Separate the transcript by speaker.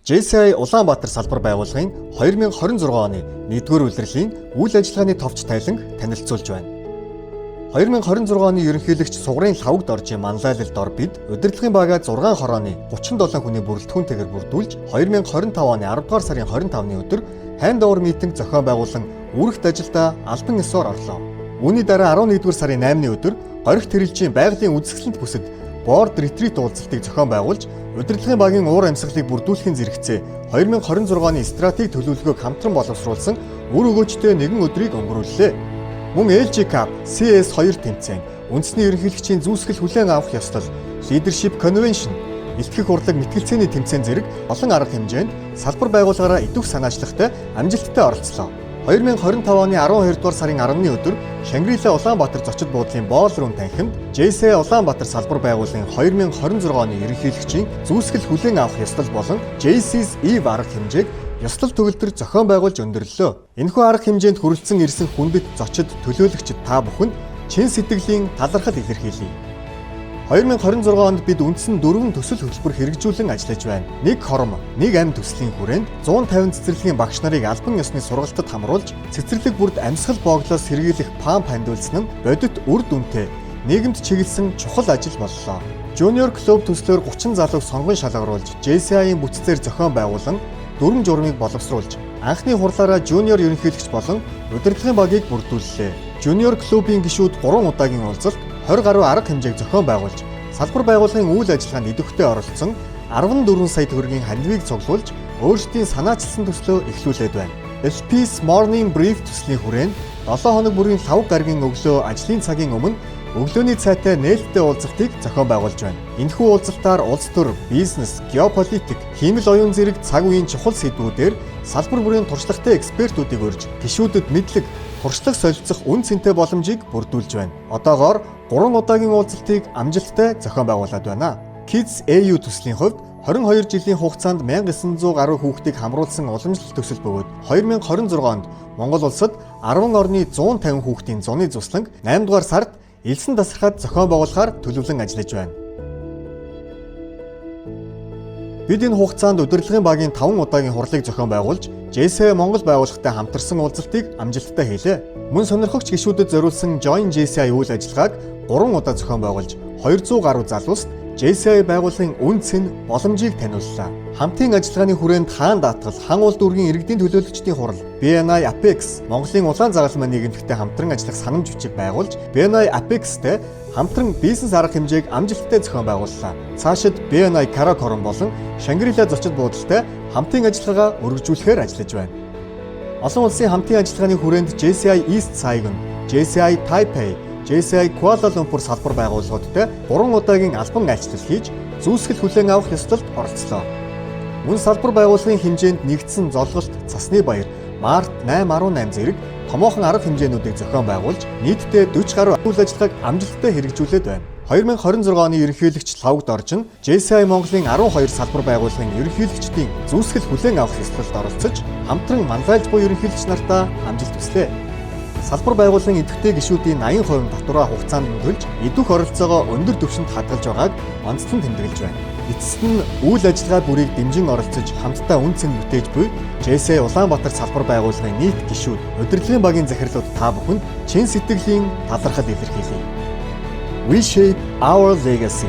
Speaker 1: JCI Улаанбаатар салбар байгууллагын 2026 оны 1-р улирлын үйл ажиллагааны товч тайланг танилцуулж байна. 2026 оны ерөнхийлөгч Сугарын Лхагва Доржийн манлайлалд ор бид удирдлагын багаа 6 хорооны 37 хүний бүрэлдэхүүнтэйгээр бүрдүүлж, 2025 оны 10 дугаар сарын 25-ны өдөр handover meeting зохион байгуулан үүрэгт ажилдаа албан ёсоор орлоо. Үүний дараа 11 дугаар сарын 8-ны өдөр горигт тэрэлжийн байгалийн үзэсгэлэнт бүсэд board retreat уулзалтыг зохион байгуулж, удирдлагын багийн уур амьсгалыг бүрдүүлэхийн зэрэгцээ 2026 оны стратеги төлөвлөгөөг хамтран боловсруулсан үр өгөөжтэй нэгэн өдрийг өнгөрүүллээ. Мөн LG Cup, CS2 тэмцээн, үндэсний ерөнхийлөгчийн зүүсгэл хүлээн авах ёслол, Leadership Convention, илтгэх урлаг мэтгэлцээний тэмцээн зэрэг олон арга хэмжээнд салбар байгууллагаараа идэвх санаачлагтай амжилттай оролцлоо. 2025 оны 12 дугаар сарын 10-ны өдөр Шангрила Улаанбаатар зочид буудлын Ballroom танхимд JCI Улаанбаатар салбар байгууллагын 2026 оны ерөнхийлөгчийн зүүсгэл хүлээн авах ёслол болон JC's Eve арга хэмжээг ёслол төгөлдөр зохион байгуулж өндөрлөлөө. Энэхүү арга хэмжээнд хүрэлцэн ирсэн хүндэт зочид, төлөөлөгчид та бүхэнд чин сэтгэлийн талархал илэрхийлье. 2026 онд бид үндсэн дөрвөн төсөл хөтөлбөр хэрэгжүүлэн ажиллаж байна. Нэг хором, нэг ам төслийн хүрээнд 150 цэцэрлэгийн багш нарыг албан ёсны сургалтад хамруулж, цэцэрлэг бүрд амьсгал боглоос сэргийлэх памп хандивалсан нь бодит үр дүнтэй нийгэмд чиглэсэн чухал ажил боллоо. Junior Club төслөөр 30 залууг сонгон шалгаруулж, JCI-ийн бүтцээр зохион байгуулан дүрэм журмыг боловсруулж, анхны хурлаараа Junior ерөнхийлөгч болон удирдлагын багийг бүрдүүллээ. Junior Club-ийн гишүүд 3 удаагийн уулзалт 20 гаруй арга хэмжээг зохион байгуулж, салбар байгууллагын үйл ажиллагаанд идэвхтэй оролцсон 14 сая төгрөгийн хандивыг цуглуулж, өөрсдийн санаачилсан төслөө эхлүүлээд байна. LP's Morning Brief төслийн хүрээнд 7 хоног бүрийн Лхагва гарагийн өглөө ажлын цагийн өмнө өглөөний цайтай нээлттэй уулзалтыг зохион байгуулж байна. Энэхүү уулзалтаар улс төр, бизнес, геополитик, хиймэл оюун зэрэг цаг үеийн чухал сэдвүүдээр салбар бүрийн туршлагатай экспертүүдийг урьж, гишүүдэд мэдлэг, туршлага солилцох үнэ цэнтэй боломжийг бүрдүүлж байна. Одоогоор 3 удаагийн уулзалтыг амжилттай зохион байгуулад байна. Kids AU төслийн хувьд 22 жилийн хугацаанд 1900 гаруй хүүхдийг хамруулсан уламжлалт төсөл бөгөөд 2026 онд Монгол улсад 10 орны 150 хүүхдийн зуны зусланг 8 дугаар сард элсэн тасархайд зохион байгуулахаар төлөвлөн ажиллаж байна. Бид энэ хугацаанд удирдлагын багийн 5 удаагийн хурлыг зохион байгуулж, JCI Монгол байгууллагатай хамтарсан уулзалтыг амжилттай хийлээ. Мөн сонирхогч гишүүдэд зориулсан Join JCI үйл ажиллагааг 3 удаа зохион байгуулж, 200 гаруй залууст JCI байгууллагын үнэ цэн, боломжийг таниуллаа. Хамтын ажиллагааны хүрээнд хаан даатгал, хан уул дүүргийн иргэдийн төлөөлөгчдийн хурал, BNI Apex, Монголын улаан загалмай нийгэмлэгтэй хамтран ажиллах санамж бичиг байгуулж, BNI Apex-тэй хамтран бизнес арга хэмжээг амжилттай зохион байгууллаа. Цаашид BNI Каракорум болон Шангрила зочид буудалтай хамтын ажиллагаагаа өргөжүүлэхээр ажиллаж байна. Олон улсын хамтын ажиллагааны хүрээнд JCI East Saigon, JCI Taipei, JCI Kuala Lumpur салбар байгууллагуудтай 3 удаагийн албан айлчлал хийж, зүүсгэл хүлээн авах ёслолд оролцлоо. Мөн салбар байгууллагын хэмжээнд нэгдсэн золголт, цасны баяр, Март 8.18 зэрэг томоохон арга хэмжээнүүдийг зохион байгуулж, нийтдээ 40 гаруй үйл ажиллагааг амжилттай хэрэгжүүлээд байна. 2026 оны ерөнхийлөгч Лхагва Доржин JCI Монголын 12 салбар байгууллагын ерөнхийлөгчдийн зүүсгэл хүлээн авах ёслолд оролцож, хамтран манлайлж буй ерөнхийлөгч нартаа амжилт хүслээ. Салбар байгууллагын идэвхтэй гишүүдийн 80% татвараа хугацаанд нь төлж, идэвх оролцоогоо өндөр түвшинд хадгалж байгааг онцлон тэмдэглэж байна. Эцэст нь үйл ажиллагаа бүрийг дэмжин оролцож, хамтдаа үнэ цэн бүтээж буй JCI Улаанбаатар салбар байгууллагын нийт гишүүд, удирдлагын багийн захирлууд та бүхэнд чин сэтгэлийн талархал илэрхийлье. We shape our legacy.